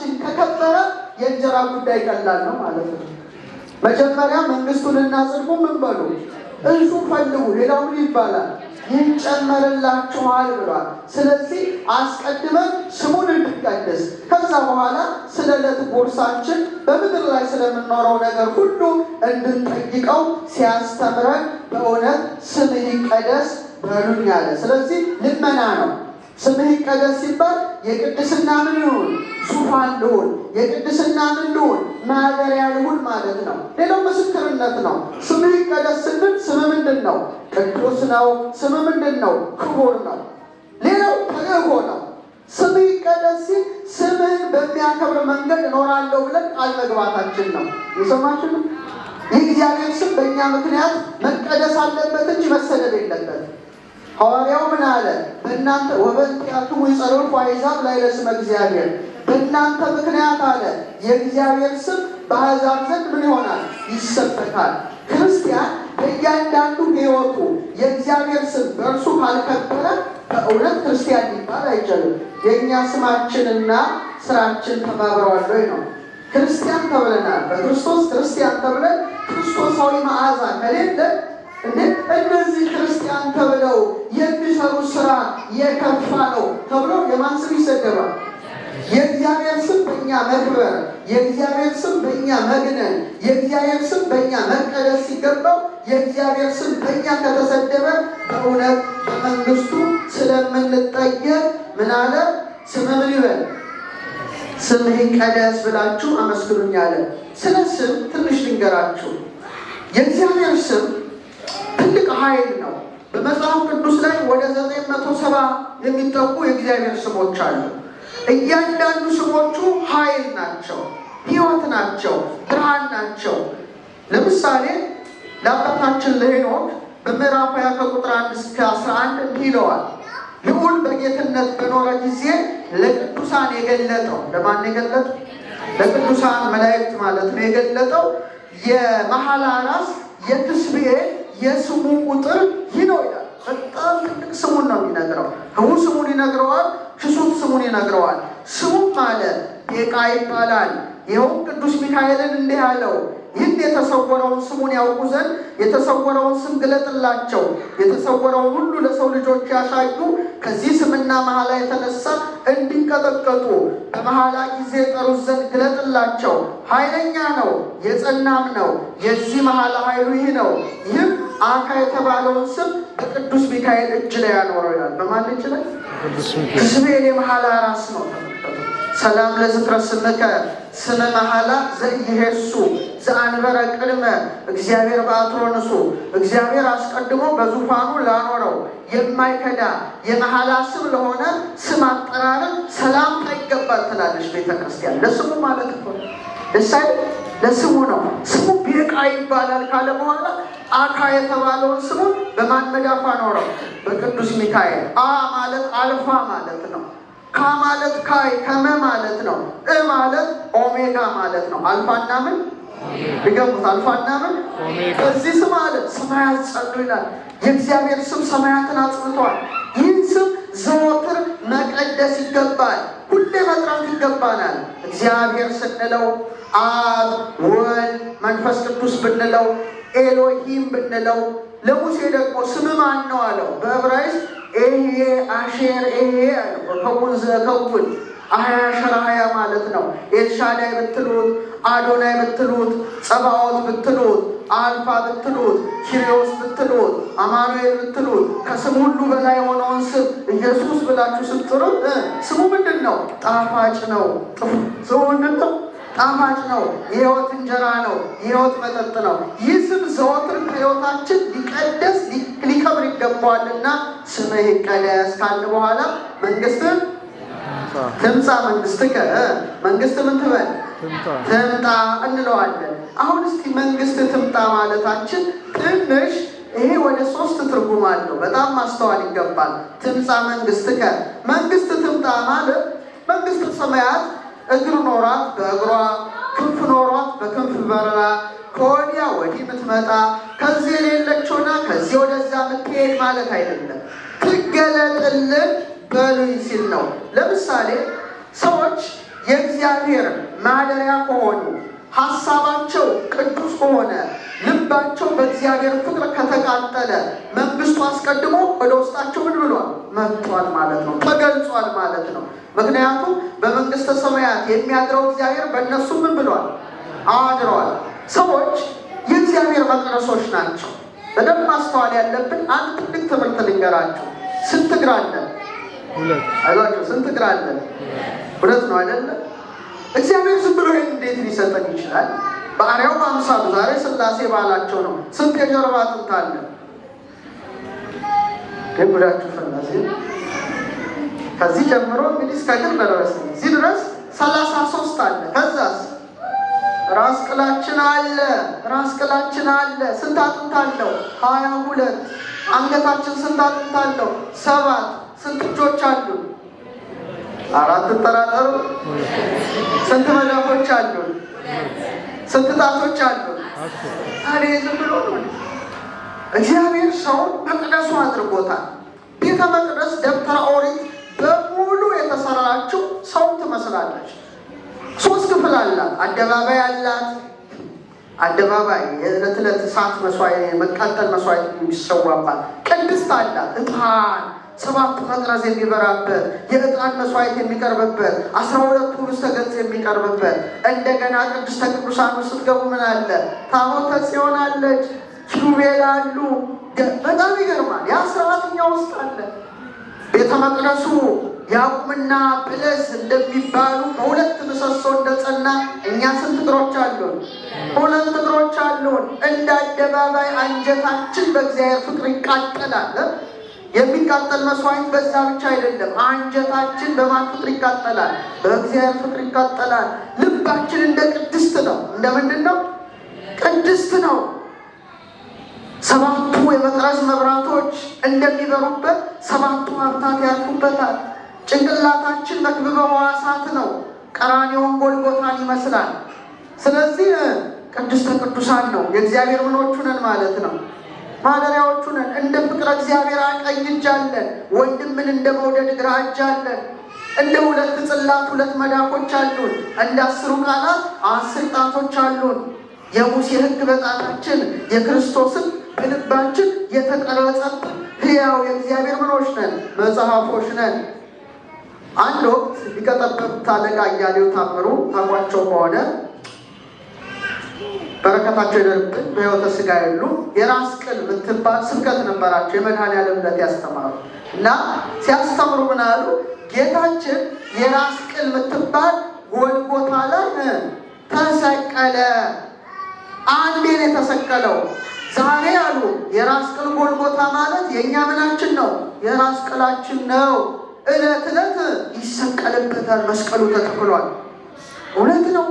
በሕይወታችን ከከበረ የእንጀራ ጉዳይ ቀላል ነው ማለት ነው። መጀመሪያ መንግስቱንና ጽድቁ ምን በሉ እሱ ፈልጉ፣ ሌላው ምን ይባላል ይጨመርላችኋል ብሏል። ስለዚህ አስቀድመን ስሙን እንድንቀድስ ከዛ በኋላ ስለ ዕለት ጉርሳችን በምድር ላይ ስለምንኖረው ነገር ሁሉ እንድንጠይቀው ሲያስተምረን በእውነት ስምህ ይቀደስ በሉኝ አለ። ስለዚህ ልመና ነው። ስምህ ይቀደስ ሲባል የቅድስና ምን ይሁን ዙፋን ልሁን፣ የቅድስና ምን ልሁን ማደሪያ ልሁን ማለት ነው። ሌላው ምስክርነት ነው። ስምህ ይቀደስ ስንል ስም ምንድን ነው? ቅዱስ ነው። ስም ምንድን ነው? ክቡር ነው። ሌላው ተልእኮ ነው። ስምህ ይቀደስ ሲል ስምህን በሚያከብር መንገድ እኖራለሁ ብለን ቃል መግባታችን ነው። የሰማችሁ ነው። የእግዚአብሔር ስም በእኛ ምክንያት መቀደስ አለበት እንጂ መሰደብ የለበት። ሐዋርያው ምን አለ? በእናንተ ወበእንቲአክሙ ይጸልዑ አሕዛብ ላዕለ ስመ እግዚአብሔር፣ በእናንተ ምክንያት አለ የእግዚአብሔር ስም በአሕዛብ ዘንድ ምን ይሆናል? ይሰበካል። ክርስቲያን በእያንዳንዱ ሕይወቱ የእግዚአብሔር ስም በእርሱ ካልከበረ በእውነት ክርስቲያን ሊባል አይችልም። የእኛ ስማችንና ስራችን ተባብረዋል ወይ ነው። ክርስቲያን ተብለናል። በክርስቶስ ክርስቲያን ተብለን ክርስቶሳዊ መዓዛ ከሌለ እንዴ እነዚህ ክርስቲያን ተብለው የሚሰሩ ስራ የከፋ ነው ተብሎ የማን ስም ይሰደባል? የእግዚአብሔር ስም በእኛ መክበር፣ የእግዚአብሔር ስም በእኛ መግነን፣ የእግዚአብሔር ስም በእኛ መቀደስ ሲገባው የእግዚአብሔር ስም በእኛ ከተሰደበ በእውነት በመንግስቱ ስለምንጠየቅ ምን አለ? ስም ምን ይበል? ስምህ ይቀደስ ብላችሁ አመስግኑኝ አለ። ስለ ስም ትንሽ ልንገራችሁ። የእግዚአብሔር ስም ትልቅ ኃይል ነው። በመጽሐፍ ቅዱስ ላይ ወደ 970 የሚጠጉ የእግዚአብሔር ስሞች አሉ። እያንዳንዱ ስሞቹ ኃይል ናቸው፣ ሕይወት ናቸው፣ ብርሃን ናቸው። ለምሳሌ ለአባታችን ለሄኖክ በምዕራፍ 20 ከቁጥር 1 እስከ 11 እንዲህ ይለዋል። ልዑል በጌትነት በኖረ ጊዜ ለቅዱሳን የገለጠው፣ ለማን የገለጠው? ለቅዱሳን መላእክት ማለት ነው። የገለጠው የመሐላ ራስ የክስብኤል የስሙ ቁጥር ይህ ነው ይላል። በጣም ትልቅ ስሙን ነው የሚነግረው። ህቡ ስሙን ይነግረዋል፣ ክሱት ስሙን ይነግረዋል። ስሙም አለ ጴቃ ይባላል። ይኸውም ቅዱስ ሚካኤልን እንዲህ አለው፣ ይህን የተሰወረውን ስሙን ያውቁ ዘንድ የተሰወረውን ስም ግለጥላቸው። የተሰወረውን ሁሉ ለሰው ልጆች ያሳዩ ከዚህ ስምና መሐላ የተነሳ እንዲንቀጠቀጡ በመሐላ ጊዜ ጠሩት ዘንድ ግለጥላቸው። ኃይለኛ ነው የጸናም ነው። የዚህ መሐላ ኃይሉ ይህ ነው። ይህም አካ የተባለውን ስም በቅዱስ ሚካኤል እጅ ላይ ያኖረው ይላል። በማን እጅ ላይ? ክስብኤል የመሐላ ራስ ነው። ሰላም ለዝክረ ስምከ ስመ መሐላ ዘኢሄሱ ዘአንበረ ቅድመ እግዚአብሔር በአትሮንሱ፣ እግዚአብሔር አስቀድሞ በዙፋኑ ላኖረው የማይከዳ የመሐላ ስም ለሆነ ስም አጠራር ሰላምታ ይገባል ትላለች ቤተ ክርስቲያን። ለስሙ ማለት እኮ ደስ አይልም? ለስሙ ነው። ስሙ ቤቃ ይባላል ካለ በኋላ አካ የተባለውን ስሙን በማን መዳፍ አኖረው? በቅዱስ ሚካኤል። አ ማለት አልፋ ማለት ነው። ካ ማለት ካይ ከመ ማለት ነው። እ ማለት ኦሜጋ ማለት ነው። አልፋና ምን ቢገቡት አልፋና ምን በዚህ ስም አለ ሰማያት ጸኑ ይላል። የእግዚአብሔር ስም ሰማያትን አጽንቷል። ይህን ስም ዘወትር መቀደስ ይገባል። ሁሌ መጥራት ይገባናል። እግዚአብሔር ስንለው አብ፣ ወልድ፣ መንፈስ ቅዱስ ብንለው፣ ኤሎሂም ብንለው፣ ለሙሴ ደግሞ ስም ማን ነው አለው። በዕብራይስጥ ኤሄ አሼር ኤሄ አለው። ከውን ዘከውን አህያ ሸራሃያ ማለት ነው። ኤልሻዳይ ብትሉት፣ አዶናይ ብትሉት፣ ጸባኦት ብትሉት፣ አልፋ ብትሉት፣ ኪሪዮስ ብትሉት፣ አማኑኤል ብትሉት፣ ከስም ሁሉ በላይ የሆነውን ስም ኢየሱስ ብላችሁ ስትጥሩት ስሙ ምንድን ነው? ጣፋጭ ነው። ስሙ ምንድን ነው? ጣፋጭ ነው። የሕይወት እንጀራ ነው። የሕይወት መጠጥ ነው። ይህ ስም ዘወትር ከሕይወታችን ሊቀደስ ሊከብር ይገባዋልና ስምህ ይቀደስ ካልን በኋላ መንግስትህ ትምጣ፣ መንግስትከ መንግስት ምን ትበል ትምጣ እንለዋለን። አሁን እስቲ መንግስት ትምጣ ማለታችን ትንሽ ይሄ ወደ ሶስት ትርጉም አለው። በጣም ማስተዋል ይገባል። ትምጣ መንግስትከ፣ መንግስት ትምጣ ማለት መንግስተ ሰማያት እግር ኖሯት በእግሯ ክንፍ ኖሯት በክንፍ በረራ ከወዲያ ወዲህ የምትመጣ ከዚህ የሌለችውና ከዚህ ወደዛ የምትሄድ ማለት አይደለም። ትገለጥልን በሉኝ ሲል ነው። ለምሳሌ ሰዎች የእግዚአብሔር ማደሪያ ከሆኑ፣ ሀሳባቸው ቅዱስ ከሆነ፣ ልባቸው በእግዚአብሔር ፍቅር ከተቃጠለ መንግስቱ አስቀድሞ ወደ ውስጣቸው ምን ብሏል? መጥቷል ማለት ነው። ተገልጿል ማለት ነው። ምክንያቱም በመንግስተ ሰማያት የሚያድረው እግዚአብሔር በእነሱ ምን ብሏል? አድሯል። ሰዎች የእግዚአብሔር መቅደሶች ናቸው። በደንብ ማስተዋል ያለብን አንድ ትልቅ ትምህርት ልንገራችሁ። ስንት እግር አለን? አይዟችሁ፣ ስንት እግር አለን? ሁለት ነው አይደለ? እግዚአብሔር ዝም ብሎ ይሄን እንዴት ሊሰጠን ይችላል? በአርአያው በአምሳሉ ዛሬ ስላሴ ባላቸው ነው። ስንት የጀርባ አጥንት አለ? ጉዳችሁ ፈላሴ ከዚህ ጀምሮ እንግዲህ እስከ እግር ድረስ እዚህ ድረስ 33 አለ። ከዛስ ራስ ቅላችን አለ። ራስ ቅላችን አለ። ስንት አጥንት አለው? 22። አንገታችን ስንት አጥንት አለው? 7። ስንት እጆች አሉ? 4። ትጠራጠሩ። ስንት መዳፎች አሉ? ስንት ጣቶች አሉ? ታዲያ ዝም ብሎ ነው? እግዚአብሔር ሰውን መቅደሱ አድርጎታል። ቤተ መቅደስ ደብተራ ኦሪት በሙሉ የተሰራችው ሰውን ትመስላለች። 3 ክፍል አላት። አደባባይ አላት። አደባባይ የዕለት ዕለት እሳት መስዋዕት መቃጠል መስዋዕት የሚሰዋባት፣ ቅድስት አላት። ዕጣን 7 መቅረዝ የሚበራበት፣ የዕጣን መስዋዕት የሚቀርብበት፣ 12ቱ ኅብስተ ገጽ የሚቀርብበት። እንደገና ቅድስተ ቅዱሳን ውስጥ ስትገቡ ምን አለ? ታቦተ ጽዮን አለች፣ ኪሩቤል አሉ። በጣም ይገርማል። ያ ስርዓትኛ ውስጥ አለ። ቤተ መቅደሱ ያቁምና ብለስ እንደሚባሉ በሁለት ምሰሶ እንደጸና እኛ ስንት እግሮች አሉን? 2 እግሮች አሉን። እንደ አደባባይ አንጀታችን በእግዚአብሔር ፍቅር ይቃጠላል። የሚቃጠል መስዋዕት በዛ ብቻ አይደለም። አንጀታችን በማን ፍቅር ይቃጠላል? በእግዚአብሔር ፍቅር ይቃጠላል። ልባችን እንደ ቅድስት ነው። እንደ ምንድን ነው? ቅድስት ነው። 7ቱ የመቅረዝ መብራቶች እንደሚበሩበት 7ቱ ሀብታት ያርፉበታል። ጭንቅላታችን መክብበ ሕዋሳት ነው። ቀራንዮን ጎልጎታን ይመስላል። ስለዚህ ቅድስተ ቅዱሳን ነው። የእግዚአብሔር ምኖቹ ነን ማለት ነው። ማደሪያዎቹ ነን። እንደ ፍቅረ እግዚአብሔር ቀኝ እጅ አለን። ወንድምን እንደ መውደድ ግራ እጅ አለን። እንደ 2 ጽላት 2 መዳፎች አሉን። እንደ 10 ቃላት 10 ጣቶች አሉን። የሙሴ ሕግ በጣታችን የክርስቶስን በልባችን የተቀረጸብን ሕያው የእግዚአብሔር ምኖች ነን፣ መጽሐፎች ነን። አንድ ወቅት ሊቀ ጠበብት አለቃ አያሌው ታምሩ ታውቋቸው ከሆነ በረከታቸው ይደርብን፣ በሕይወተ ሥጋ የሉ። የራስ ቅል የምትባል ስብከት ነበራቸው የመድኃኔዓለም ዕለት ያስተማሩ እና ሲያስተምሩ ምን አሉ? ጌታችን የራስ ቅል የምትባል ጎልጎታ ላይ ተሰቀለ። አንዴ ነው የተሰቀለው። ዛሬ አሉ የራስ ቅል ጎልጎታ ማለት የኛ ምናችን ነው? የራስ ቅላችን ነው። ዕለት ዕለት ይሰቀልበታል፣ መስቀሉ ተተክሏል። እውነት ነው።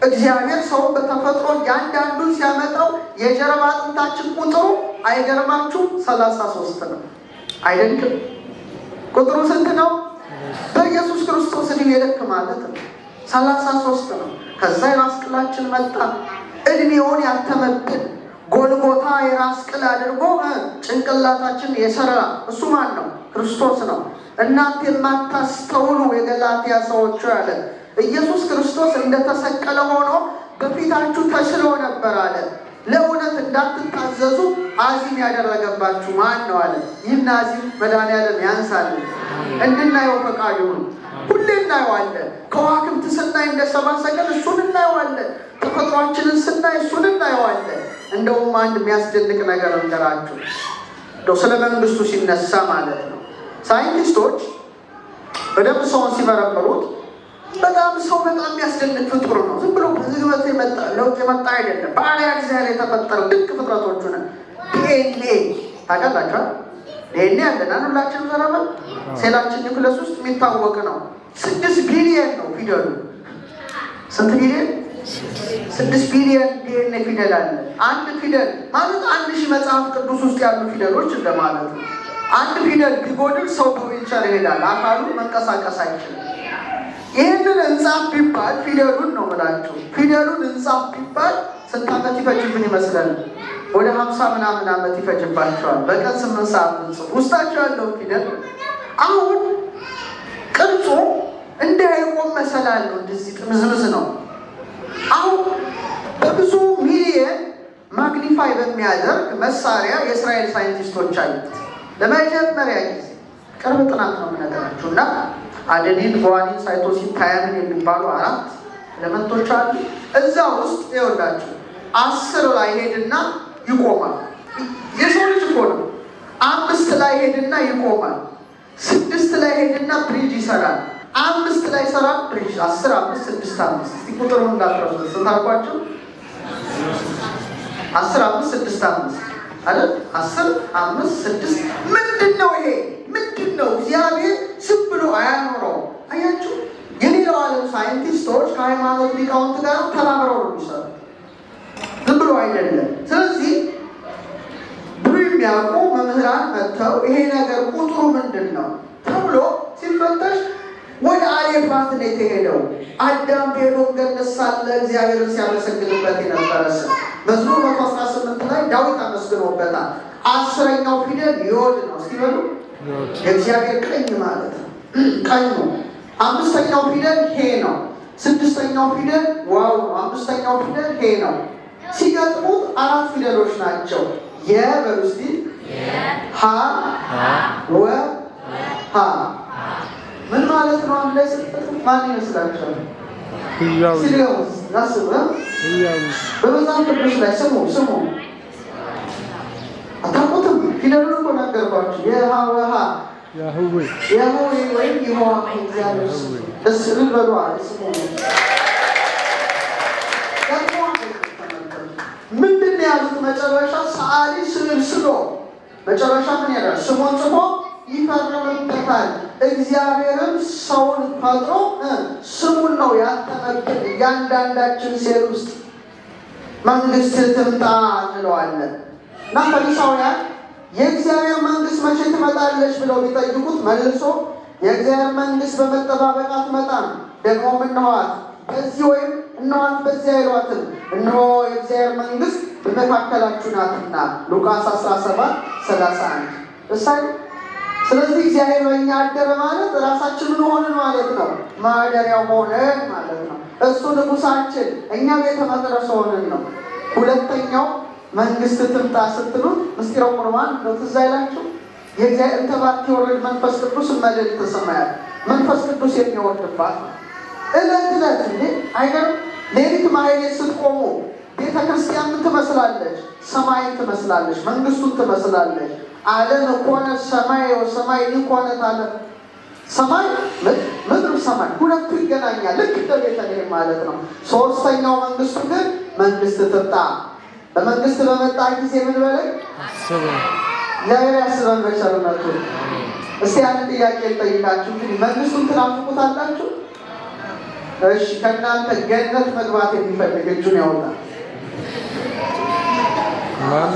እግዚአብሔር ሰውን በተፈጥሮ ያንዳንዱን ሲያመጣው የጀርባ አጥንታችን ቁጥሩ አይገርማችሁ? 33 ነው። አይደንቅም? ቁጥሩ ስንት ነው? በኢየሱስ ክርስቶስ እድሜ ልክ ማለት ነው 33 ነው። ከዛ የራስ ቅላችን መጣ። እድሜውን ያተመብን ጎልጎታ የራስ ቅል አድርጎ ጭንቅላታችን የሰራ እሱ ማን ነው? ክርስቶስ ነው። እናንተ የማታስተውሉ የገላትያ ሰዎች አለ። ኢየሱስ ክርስቶስ እንደተሰቀለ ሆኖ በፊታችሁ ተስሎ ነበር አለ። ለእውነት እንዳትታዘዙ አዚም ያደረገባችሁ ማን ነው አለ። ይህን አዚም መድኃኔዓለም ያንሳል፣ እንድናየው ፈቃዱ ይሁን። ሁሌ እናየዋለን። ከዋክብት ስናይ እንደ ሰብአ ሰገል እሱን እናየዋለን። ተፈጥሯችንን ስናይ እሱን እናየዋለን። እንደውም አንድ የሚያስደንቅ ነገር እንገራችሁ፣ እንደው ስለ መንግስቱ ሲነሳ ማለት ነው። ሳይንቲስቶች በደንብ ሰውን ሲመረምሩት በጣም ሰው በጣም የሚያስደንቅ ፍጡር ነው። ዝም ብሎ በዝግመት የመጣ ለውጥ የመጣ አይደለም። በአርአያ እግዚአብሔር የተፈጠረ ድንቅ ፍጥረቶቹ ነን። ዲኤንኤ ታውቃላችሁ? ዲኤንኤ አለን አይደል? ሁላችንም ዘረመል ሴላችን ኒውክለስ ውስጥ የሚታወቅ ነው። 6 ቢሊየን ነው ፊደሉ። ስንት ቢሊየን? 6 ቢሊየን ዲኤንኤ ፊደል አለ። አንድ ፊደል ማለት 1000 መጽሐፍ ቅዱስ ውስጥ ያሉ ፊደሎች እንደማለት ነው። አንድ ፊደል ቢጎድል ሰው በዊልቸር ይሄዳል፣ አካሉ መንቀሳቀስ አይችልም። ይሄንን እንጻፍ ቢባል ፊደሉን ነው የምላችሁ፣ ፊደሉን እንጻፍ ቢባል ስንት ዓመት ይፈጅብን ይመስላል? ወደ 50 ምናምን ዓመት ይፈጅባቸዋል። በቀን 8 ሰዓት እንጽፍ ውስጣቸው ያለው ፊደል አሁን ቅርጹ እንዳይቆም መሰረት መሰላል ነው፣ እንደዚህ ጥምዝምዝ ነው። አሁን በብዙ ሚሊየን magnify በሚያደርግ መሳሪያ የእስራኤል ሳይንቲስቶች አዩት ለመጀመሪያ ጊዜ። ቅርብ ጥናት ነው የምነግራችሁ። እና adenine፣ guanine፣ cytosine፣ thymine የሚባሉ አራት element ኦች አሉ። እዛ ውስጥ ይኸውላችሁ 10 ላይ ሄድና ይቆማል። የሰው ልጅ እኮ ነው። 5 ላይ ሄድና ይቆማል። 6 ላይ ሄድና bridge ይሰራል። 5 ላይ ይሰራል bridge። 10 5 6 5። እስቲ ቁጥሩን እንዳትረሱ። ስንት አልኳችሁ? 10 5 6 5 አይደል? 10 5 6። ምንድነው ይሄ? ምንድነው? እግዚአብሔር ዝም ብሎ አያኖረውም። አያችሁ፣ የሌላው ዓለም ሳይንቲስቶች ከሃይማኖት ሊቃውንት ጋር ተባብረው ነው የሚሰሩት፣ ዝም ብሎ አይደለም። ስለዚህ ብሉ የሚያውቁ መምህራን መጥተው ይሄ ነገር ቁጥሩ ምንድን ነው ተብሎ ሲፈተሽ ወደ አሌፋት ነው የተሄደው። አዳም በኤዶም ገነት ሳለ እግዚአብሔርን ሲያመሰግንበት የነበረ ስም መዝሙር 118 ላይ ዳዊት አመስግኖበታል። 10ኛው ፊደል ዮድ ነው። እስቲ በሉ የእግዚአብሔር ቀኝ ማለት ነው። ቀኙ። 5ኛው ፊደል ሄ ነው። 6ኛው ፊደል ዋው ነው። 5ኛው ፊደል ሄ ነው። ሲገጥሙት አራት ፊደሎች ናቸው። የ በሉ እስቲ፣ ሀ ወ ሀ። ምን ማለት ነው? አንድ ላይ ስትጠቅሙ ማን ይመስላችኋል? ሲገሙት አስቡ። በመጽሐፍ ቅዱስ ላይ ስሙ ስሙ፣ አታውቁትም? ፊደሉን እኮ ነገርኳችሁ። የሀ ወ ሀ ያህዌ፣ ያህዌ ወይም ይሖዋ እግዚአብሔር ስም። ደስ ብል በሉ ስሙ። ደግሞ ምንድን ነው ያሉት? መጨረሻ ሰዓሊ ስዕል ስሎ መጨረሻ ምን ያደርጋል? ስሙን ጽፎ ይፈርምበታል። እግዚአብሔርም ሰውን ፈጥሮ ስሙን ነው ያተመብን። እያንዳንዳችን ሴል ውስጥ መንግስት ትምጣ እንለዋለን። እና ፈሪሳውያን የእግዚአብሔር መንግስት መቼ ትመጣለች ብለው ቢጠይቁት መልሶ የእግዚአብሔር መንግስት በመጠባበቅ አትመጣም፣ ደግሞም እነኋት በዚህ ወይም እነኋት በዚያ አይሏትም፣ እነሆ የእግዚአብሔር መንግስት በመካከላችሁ ናትና። ሉቃስ 17:31። እሳይ። ስለዚህ እግዚአብሔር በእኛ አደረ ማለት ራሳችን ምን ሆንን ማለት ነው? ማደሪያው ሆነን ማለት ነው። እሱ ንጉሳችን፣ እኛ ቤተ መቅደስ ሆንን ነው። ሁለተኛው መንግስት ትምጣ ስትሉት ምስጢረ ቁርባን ነው። ትዝ አይላችሁ? የእግዚአብሔር እንተ ባቲ ይወርድ መንፈስ ቅዱስ መልዕልተ ሰማያት፣ መንፈስ ቅዱስ የሚወርድባት ነው። እለት እለት እንዴ አይገርም? ሌሊት ማህሌት ስትቆሙ ቤተ ክርስቲያን ምን ትመስላለች? ሰማይን ትመስላለች፣ መንግስቱን ትመስላለች። ዓለም ኮነ ሰማይ ወሰማይ ኮነት ዓለም፣ ሰማይ ምድር ሰማይ ሁለቱ ይገናኛል። ልክ እንደ ቤተልሔም ማለት ነው። ሶስተኛው መንግስቱ ግን መንግስት ትምጣ። በመንግስት በመጣ ጊዜ ምን በለኝ? እግዚአብሔር ያስበን በቸርነቱ። እስቲ አንድ ጥያቄ ልጠይቃችሁ። እንግዲህ መንግስቱን ትናፍቁታላችሁ? እሺ፣ ከእናንተ ገነት መግባት የሚፈልግ እጁን ያውጣ።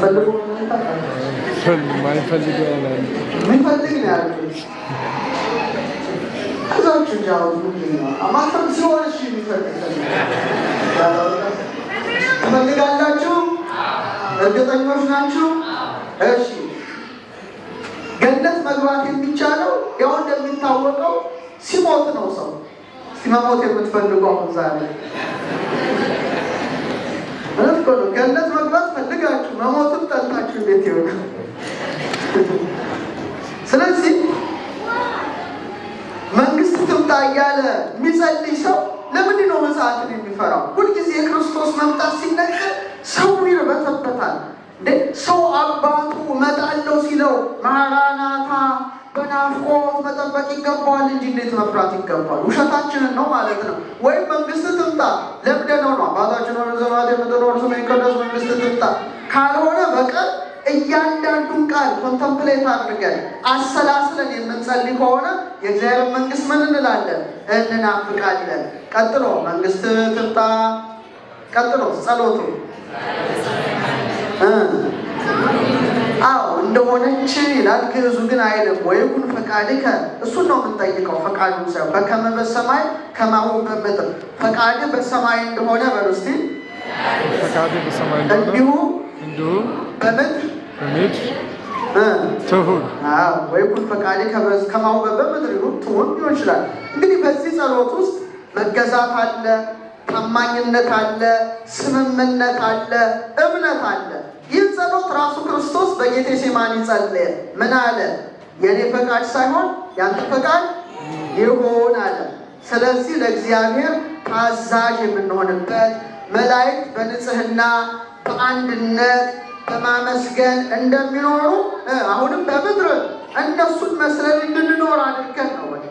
ፈልጉ። የሚፈልግ ነው ያልኩት። እዛችሁ እንጂ አሁን ምንድን ነው ማፈን ሲሆን፣ እሺ የሚፈልግ ትፈልጋላችሁ? እርግጠኞች ናችሁ? እሺ፣ ገነት መግባት የሚቻለው ያው እንደሚታወቀው ሲሞት ነው ሰው። እስቲ መሞት የምትፈልጉ አሁን ዛሬ እኮ ነው። ገነት መግባት ፈልጋችሁ መሞትም ጠልታችሁ እንዴት ይሆናል? ስለዚህ መንግስት ትምጣ እያለ የሚጸልይ ሰው ለምንድን ነው ምጽአትን የሚፈራው? ሁልጊዜ የክርስቶስ መምጣት ሲነገር ሰው ይርበተበታል። እንዴ ሰው አባቱ እመጣለሁ ሲለው ማራናታ በናፍቆት መጠበቅ ይገባዋል እንጂ እንዴት መፍራት ይገባል? ውሸታችንን ነው ማለት ነው። ወይም መንግስት ትምጣ ለምደነው ነው። አባታችን ሆይ በሰማያት የምትኖር ስምህ ይቀደስ፣ መንግስት ትምጣ ካልሆነ በቀር እያንዳንዱን ቃል contemplate አድርገን አሰላስለን የምንጸልይ ከሆነ የእግዚአብሔር መንግስት ምን እንላለን? እንናፍቃለን። ቀጥሎ መንግስት ትምጣ። ቀጥሎ ጸሎቱ አዎ እንደሆነች ይላል። ግዕዙ ግን አይልም። ወይኩን ፈቃድከ፣ እሱን ነው የምንጠይቀው። ፈቃዱን ሳይሆን በከመ በሰማይ ከማሁ በምድር፣ ፈቃድህ በሰማይ እንደሆነ በሉ እስቲ፣ ፈቃድህ በሰማይ እንደሆነ እንዲሁ እንዲሁ በምድር በምድር ትሁን። አዎ ወይኩን ፈቃድከ ከማሁ በምድር ይሁን ትሁን ሊሆን ይችላል። እንግዲህ በዚህ ጸሎት ውስጥ መገዛት አለ፣ ታማኝነት አለ፣ ስምምነት አለ፣ እምነት አለ። ይህን ጸሎት ራሱ ክርስቶስ በጌቴሴማኒ ጸለየ። ምን አለ? የእኔ ፈቃድ ሳይሆን ያንተ ፈቃድ ይሁን አለ። ስለዚህ ለእግዚአብሔር ታዛዥ የምንሆንበት መላእክት በንጽህና በአንድነት በማመስገን እንደሚኖሩ አሁንም በምድር እነሱን መስለን እንድንኖር አድርገን ነው። በቃ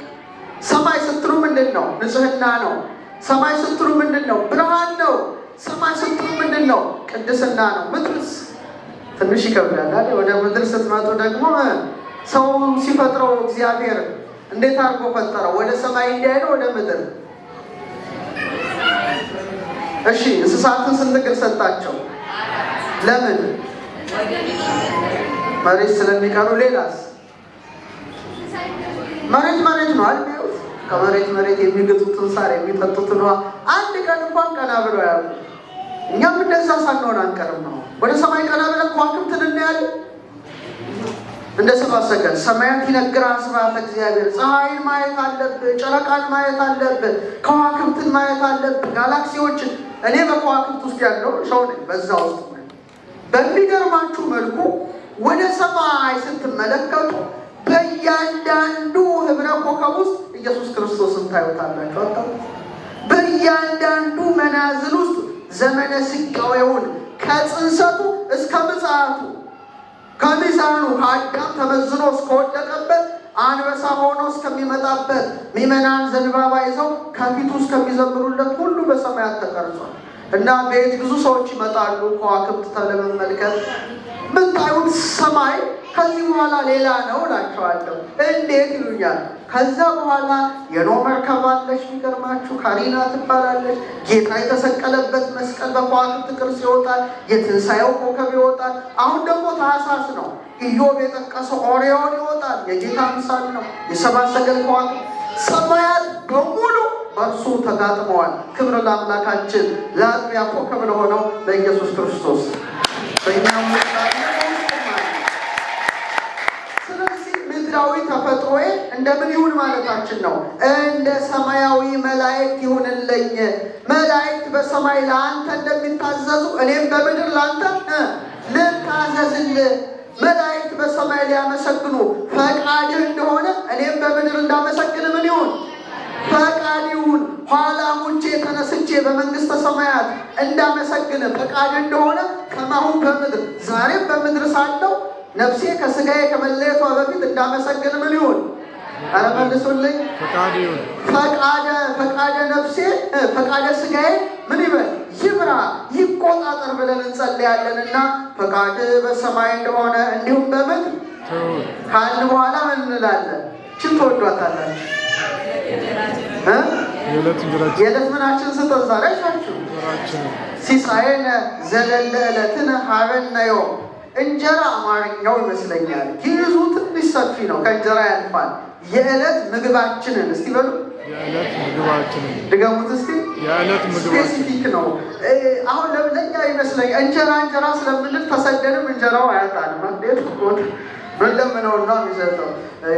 ሰማይ ስትሉ ምንድን ነው? ንጽህና ነው። ሰማይ ስትሉ ምንድን ነው? ብርሃን ነው። ሰማይ ስትሉ ምንድን ነው? ቅድስና ነው። ምድርስ ትንሽ ይከብዳል አይደል? ወደ ምድር ስትመጡ ደግሞ ሰው ሲፈጥረው እግዚአብሔር እንዴት አድርጎ ፈጠረው? ወደ ሰማይ እንዲያይ ነው ወደ ምድር? እሺ፣ እንስሳትን ስንት እግር ሰጣቸው? ለምን? መሬት ስለሚቀሩ። ሌላስ? መሬት መሬት ነው አይደል? ከመሬት መሬት የሚግጡትን ሳር የሚጠጡትን ውሃ አንድ ቀን እንኳን ቀና ብለው ያሉ። እኛም እንደዛ ሳንሆን አንቀርም ነው። ወደ ሰማይ ቀና ብለን ከዋክብትን እናያለን። እንደ ሰብአ ሰገል ሰማያት ይነግራ ስብሐተ እግዚአብሔር። ፀሐይን ማየት አለብህ፣ ጨረቃን ማየት አለብህ፣ ከዋክብትን ማየት አለብህ፣ ጋላክሲዎችን። እኔ በከዋክብት ውስጥ ያለው ሰው ነኝ፣ በዛ ውስጥ በሚገርማችሁ መልኩ ወደ ሰማይ ስትመለከቱ በእያንዳንዱ ህብረ ኮከብ ውስጥ ኢየሱስ ክርስቶስን ታዩታላችሁ። አታዩት? በእያንዳንዱ መናዝል ውስጥ ዘመነ ስጋዌውን ከጽንሰቱ እስከ ምጽአቱ ከሚዛኑ ከአዳም ተመዝኖ እስከወደቀበት አንበሳ ሆኖ እስከሚመጣበት ምዕመናን ዘንባባ ይዘው ከፊቱ እስከሚዘምሩለት ሁሉ በሰማያት ተቀርጿል። እና ቤት ብዙ ሰዎች ይመጣሉ ከዋክብት ለመመልከት። ምታዩት ሰማይ ከዚህ በኋላ ሌላ ነው እላቸዋለሁ። እንዴት ይሉኛል። ከዛ በኋላ የኖህ መርከብ አለች፣ የሚገርማችሁ ካሪና ትባላለች። ጌታ የተሰቀለበት መስቀል በከዋክብት ቅርጽ ይወጣል። የትንሣኤው ኮከብ ይወጣል። አሁን ደግሞ ታኅሳስ ነው። ኢዮብ የጠቀሰው ኦሪዮን ይወጣል። የጌታ ምሳሌ ነው። የሰብአ ሰገል ከዋክብት ሰማያት በሙሉ በእርሱ ተጋጥመዋል። ክብር ለአምላካችን ለአጥቢያ ኮከብ ለሆነው ለኢየሱስ ክርስቶስ በእኛም ውስጥ አለ፣ በውስጡም አለ። ስለዚህ ምድራዊ ተፈጥሮዬ እንደምን ይሁን ማለታችን ነው? እንደ ሰማያዊ መላእክት ይሁንልኝ። መላእክት በሰማይ ለአንተ እንደሚታዘዙ እኔም በምድር ለአንተ ልታዘዝልህ። መላእክት በሰማይ ሊያመሰግኑ ፈቃድህ እንደሆነ እኔም በምድር እንዳመሰግን ምን ይሁን? ፈቃድ ይሁን። ኋላ ሙቼ ተነስቼ በመንግስተ ሰማያት እንዳመሰግን ፈቃድ እንደሆነ ከማሁ በምድር ዛሬም በምድር ሳለው ነፍሴ ከስጋዬ ከመለየቷ በፊት እንዳመሰግን ምን ይሁን? ኧረ መልሱልኝ። ፈቃድ ይሁን። ፈቃደ ነፍሴ ፈቃደ ስጋዬ ምን ይበል? ይብራ፣ ይቆጣጠር ብለን እንጸልያለንና ፈቃድ በሰማይ እንደሆነ እንዲሁም በምድር ትሁን። ካልን በኋላ ምን እንላለን? ችን ትወዷታላችሁ እ የዕለት እንጀራችንን የዕለት ምናችን ስጠን ዛሬ አይሻችሁ? እንጀራችንን ሲሳየነ ዘለለ ዕለትነ ሀበነ ዮም። እንጀራ አማርኛው ይመስለኛል። ግዕዙ ትንሽ ሰፊ ነው፣ ከእንጀራ ያልፋል። የዕለት ምግባችንን እስቲ በሉ፣ የዕለት ምግባችንን ድገሙት እስቲ። የዕለት ምግባችንን specific ነው። አሁን ለኛ ይመስለኛል እንጀራ እንጀራ ስለምንል ተሰደንም እንጀራው አያጣንም። እንዴት ቦታ ምንለምነው ነው የሚሰጠው።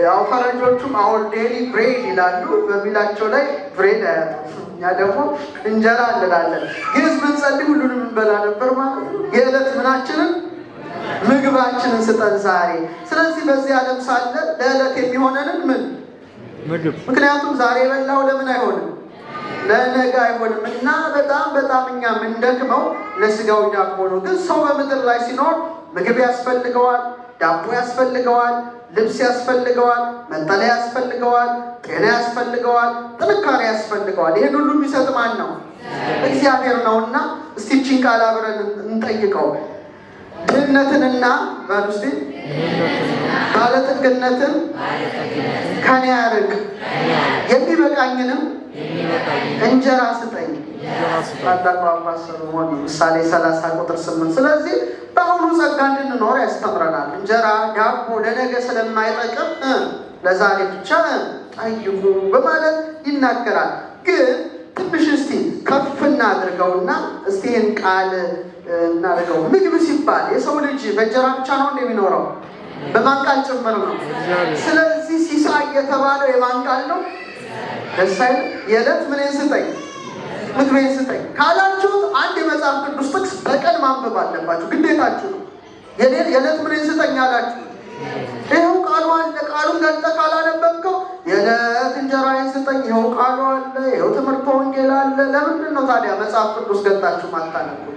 ያው ፈረንጆቹም our daily bread ይላሉ። በሚላቸው ላይ bread አያጡም። እኛ ደግሞ እንጀራ እንላለን። ግዕዝ ብንጸልይ ሁሉንም እንበላ ነበር ማለት ነው። የዕለት ምናችንን ምግባችንን ስጠን ዛሬ። ስለዚህ በዚህ ዓለም ሳለ ለዕለት የሚሆነንን ምን ምግብ ምክንያቱም ዛሬ የበላው ለምን አይሆንም? ለነገ አይሆንም። እና በጣም በጣም እኛ የምንደክመው ለስጋዊ ዳቦ ነው። ግን ሰው በምድር ላይ ሲኖር ምግብ ያስፈልገዋል፣ ዳቦ ያስፈልገዋል፣ ልብስ ያስፈልገዋል፣ መጠለያ ያስፈልገዋል፣ ጤና ያስፈልገዋል፣ ጥንካሬ ያስፈልገዋል። ይህን ሁሉ የሚሰጥ ማን ነው? እግዚአብሔር ነውና እስቲ ይህችን ቃል አብረን እንጠይቀው። ድህነትንና በሉ እስቲ ድህነትና ባለጠግነትን ከኔ ያርቅ፣ የሚበቃኝንም የሚበቃኝን እንጀራ ስጠኝ። እንጀራ ስጠኝ። ታላቁ አባት ሰሎሞን ምሳሌ 30 ቁጥር 8። ስለዚህ በአሁኑ ጸጋ እንድንኖር ያስተምረናል። እንጀራ ዳቦ ለነገ ስለማይጠቅም ለዛሬ ብቻ ጠይቁ በማለት ይናገራል። ግን ትንሽ እስቲ ከፍ እናድርገውና እስቲ ይህን ቃል እናድርገው። ምግብ ሲባል የሰው ልጅ በእንጀራ ብቻ ነው እንደሚኖረው በማን ቃል ጭምር ነው። እግዚአብሔር ስለዚህ ሲሳይ የተባለው የማን ቃል ነው? ደስ አይልም? የዕለት ምኔን ስጠኝ፣ ምግቤን ስጠኝ ካላችሁት አንድ የመጽሐፍ ቅዱስ ጥቅስ በቀን ማንበብ አለባችሁ፣ ግዴታችሁ ነው። የዕለት ምኔን ስጠኝ አላችሁት፣ ይኸው ቃሉ አለ። ቃሉን ገልጠህ ካላነበብከው የዕለት እንጀራዬን ስጠኝ፣ ይኸው ቃሉ አለ፣ ይኸው ትምህርተ ወንጌል አለ። ለምንድን ነው ታዲያ መጽሐፍ ቅዱስ ገልጣችሁ ማታነቡት?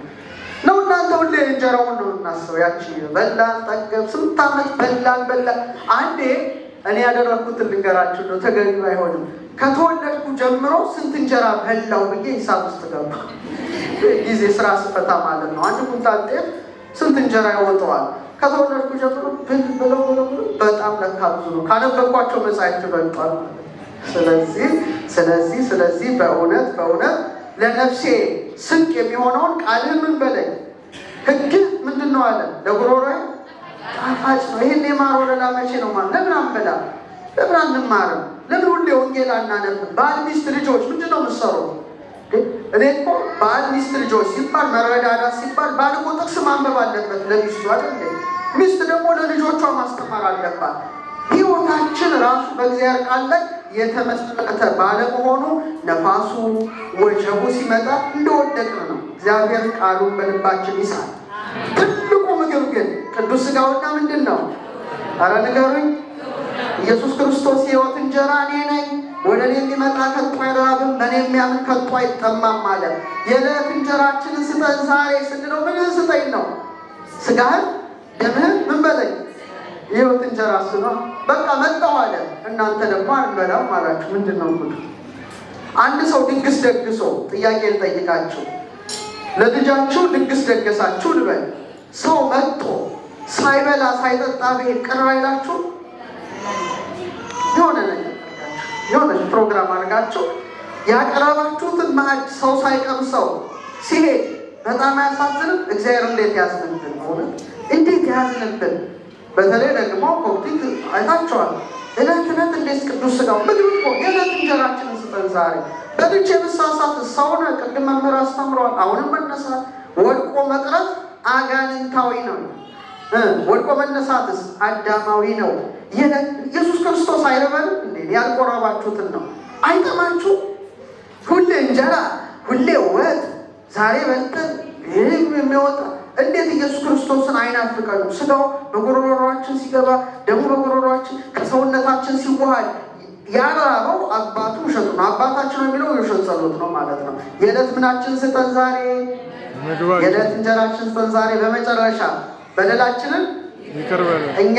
ነው እናንተ ሁሌ እንጀራውን ነው የምናስበው። ያቺ በላን ጠገብ፣ ስንት ዓመት በላን በላን። አንዴ እኔ ያደረግኩትን ልንገራችሁ ነው፣ ተገቢ አይሆንም። ከተወለድኩ ጀምሮ ስንት እንጀራ በላው ብዬ ሂሳብ ውስጥ ገባ። ጊዜ ስራ ስፈታ ማለት ነው። አንድ ኩንታል ጤፍ ስንት እንጀራ ይወጣዋል? ከተወለድኩ ጀምሮ ብል ብለው ብለው ብለው በጣም ለካ ብዙ ነው። ካነበብኳቸው መጻሕፍት በልጧል ማለት ነው። ስለዚህ ስለዚህ ስለዚህ በእውነት በእውነት ለነፍሴ ስንቅ የሚሆነውን ቃልህ ምን በለኝ፣ ሕግህ ምንድን ነው አለ ለጉሮሮዬ ጣፋጭ ነው። ይህን የማር ወለላ መቼ ነው ማለት? ለምን አንበላ? ለምን አንማርም? ለምን ሁሌ ወንጌል አናነብም? ባል ሚስት ልጆች ምንድን ነው የምትሰሩት? እኔ እኮ ባል ሚስት ልጆች ሲባል መረዳዳት ሲባል ባል እኮ ጥቅስ ማንበብ አለበት ለሚስቱ አይደል? ሚስት ደግሞ ለልጆቿ ማስተማር አለባት። ሕይወታችን ራሱ በእግዚአብሔር ቃል ላይ የተመሰረተ ባለመሆኑ ነፋሱ ወጀቡ ሲመጣ እንደወደቅን ነው። እግዚአብሔር ቃሉን በልባችን ይሳል። ትልቁ ምግብ ግን ቅዱስ ሥጋውና ምንድን ነው? አረ ንገሩኝ። ኢየሱስ ክርስቶስ የሕይወት እንጀራ እኔ ነኝ፣ ወደ እኔ የሚመጣ ከቶ አይራብም፣ በእኔ የሚያምን ከቶ አይጠማም አለ። የዕለት እንጀራችንን ስጠን ዛሬ ስንለው ምን ስጠኝ ነው? ሥጋህን ደምህን ምን በለኝ የሕይወት እንጀራ እሱ ነው። በቃ መጣሁ አለ። እናንተ ደግሞ አንበላም አላችሁ። ምንድን ነው ጉዱ? አንድ ሰው ድግስ ደግሶ፣ ጥያቄ ልጠይቃችሁ፣ ለልጃችሁ ድግስ ደገሳችሁ ልበል። ሰው መጥቶ ሳይበላ ሳይጠጣ ብሄድ ቅር አይላችሁ? የሆነ ነገር የሆነ ፕሮግራም አድርጋችሁ ያቀረባችሁትን ማዕድ ሰው ሳይቀምሰው ሲሄድ በጣም አያሳዝንም? እግዚአብሔር እንዴት ያዝንብን! እውነት እንዴት ያዝንብን! በተለይ ደግሞ ኮፕቲክ አይታችኋል። ዕለት ዕለት እንዴት ቅዱስ ሥጋው ምግብ እኮ የዕለት እንጀራችንን ስጠን ዛሬ። በልቼ ብሳሳት ሰውነ ቅድም መምህር አስተምረዋል። አሁንም መነሳት ወድቆ መቅረት አጋንንታዊ ነው። ወድቆ መነሳትስ አዳማዊ ነው። ኢየሱስ ክርስቶስ አይርበንም እንዴ? ያልቆረባችሁትን ነው። አይጠማችሁ? ሁሌ እንጀራ፣ ሁሌ ወጥ፣ ዛሬ በልተን የሚወጣ እንዴት ኢየሱስ ክርስቶስን አይናፍቀንም? ስጋው በጉሮሮአችን ሲገባ ደሙ በጉሮሮአችን ከሰውነታችን ሲዋሃድ ያራበው አባቱ ውሸቱ ነው። አባታችን ነው የሚለው የውሸት ጸሎት ነው ማለት ነው። የዕለት ምናችን ስጠን ዛሬ፣ የዕለት እንጀራችን ስጠን ዛሬ። በመጨረሻ በደላችንን ይቅር በለን እኛ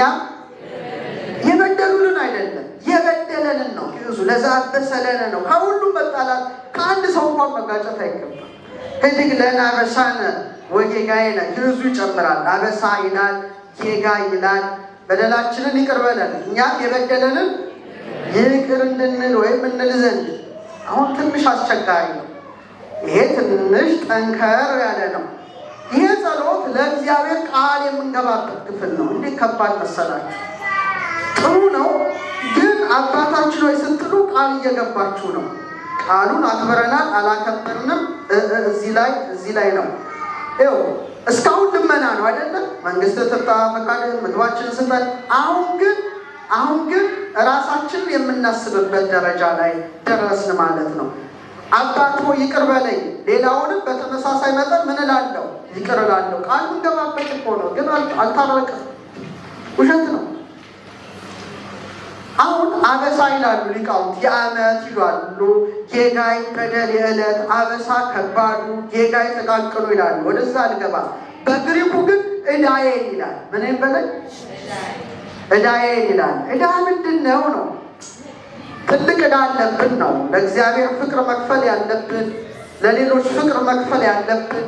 የበደሉንን አይደለም የበደለንን ነው። ይዙ ለዘአበሰለነ ነው። ከሁሉም መጣላት ከአንድ ሰው እንኳን መጋጨት አይገባም። ህድግ ለነ አበሳነ ወጌጋየነ ግዕዙ ይጨምራል። አበሳ ይላል፣ ጌጋ ይላል። በደላችንን ይቅር በለን እኛም የበደለንን ይቅር እንድንል ወይም እንል ዘንድ። አሁን ትንሽ አስቸጋሪ ነው። ይሄ ትንሽ ጠንከር ያለ ነው። ይሄ ጸሎት ለእግዚአብሔር ቃል የምንገባበት ክፍል ነው። እንዴት ከባድ መሰላችሁ! ጥሩ ነው፣ ግን አባታችን ሆይ ስትሉ ቃል እየገባችሁ ነው። ቃሉን አክብረናል አላከበርንም፣ እዚህ ላይ ነው። ይኸው እስካሁን ልመና ነው አይደለም? መንግስት ትምጣ፣ ፈቃድህ፣ ምግባችንን ስጠን። አሁን ግን ራሳችንን የምናስብበት ደረጃ ላይ ደረስን ማለት ነው። አባት ሆይ ይቅር በለኝ፣ ሌላውንም በተመሳሳይ መጠን ምን እላለሁ? ይቅር እላለሁ። ቃል ምንገባበት እኮ ነው፣ ግን አልታረቅም። ውሸት ነው። አሁን አበሳ ይላሉ ሊቃውንት፣ የዓመት ይላሉ፣ ጌጋይ በደል የዕለት አበሳ ከባዱ ጌጋይ ጥቃቅኑ ይላሉ። ወደዛ አልገባ። በግሪኩ ግን ዕዳዬን ይላል። ምንም በለኝ ዕዳዬን ይላል። ዕዳ ምንድን ነው ነው? ትልቅ ዕዳ አለብን ነው። ለእግዚአብሔር ፍቅር መክፈል ያለብን፣ ለሌሎች ፍቅር መክፈል ያለብን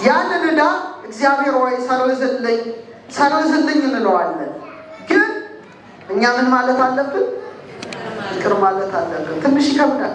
ያንን ዕዳ እግዚአብሔር ወይ ሰርዝልኝ ሰርዝልኝ እንለዋለን። ግን እኛ ምን ማለት አለብን? ይቅር ማለት አለብን። ትንሽ ይከብዳል።